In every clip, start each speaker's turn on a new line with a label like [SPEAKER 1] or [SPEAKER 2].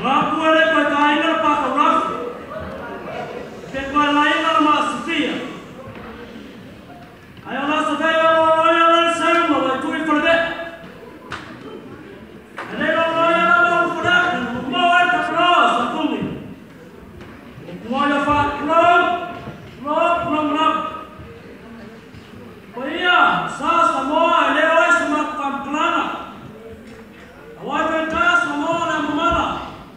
[SPEAKER 1] Rapu ele koe ka inga pa ka rafu. Pe koe la inga la ma sofia. Ai o la sa vei o lo ia la sa ma wa tu i fale. Ele lo lo ia la ma fale mo e ta flo sa kungi. Mo ia fa lo lo lo lo. Ko ia sa sa mo ele o sa ma pa plana. Awai pe ka sa mo la mamala.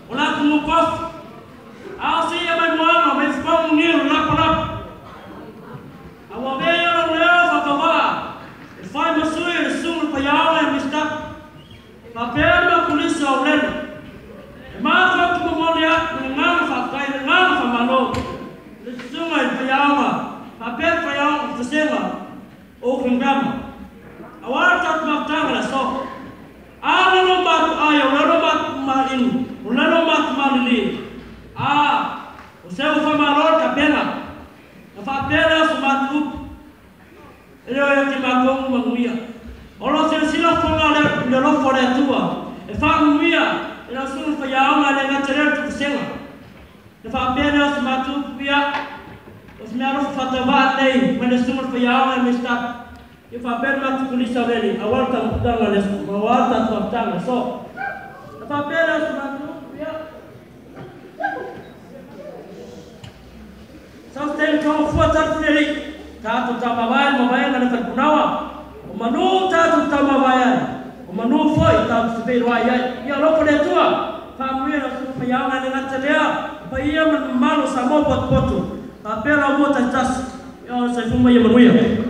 [SPEAKER 1] O la ku kof. Ao si ia mai moana mai fong ni la la. Awa be ia lo leo fa ka va. E fai masui le sungu pa yawa e mista. Pa pera polisi o lele. E ma fa tu mo le a le ngana fa kai le ngana fa malo. Le sunga e pa yawa. Pa pera pa yawa o senga o kingama. Awa ta ma tanga la so. A lo ma tu ai o lo ma ma in. O lo ma tu ma ni. A o seu fa malo ka pena. Na fa pena so ma tu. Ele o te ma ko ma nguia. O lo se sila fonga le le lo fo le tua. E fa nguia e la su fa ya nga le nga tere tu senga. E fa pena so ma tu pia. O se mea lo fa ta va nei ma le su fa ya nga me sta. E fa pena ma tu kulisa le awal ta tanga le awal ta tu tanga so. E fa pena so ma tu pia. Sa te ko fu ta feri. Ta tu ta mawai mawai na le punawa. O manu ta tu ta mawai ai. O manu foi ta tu pe roi ai. Ia lo le tua. Fa muia na su fa ya nga le nga Pa ia man malo sa mo pot potu. Pa pera mo ta tas. Ia sa fu mai manuia.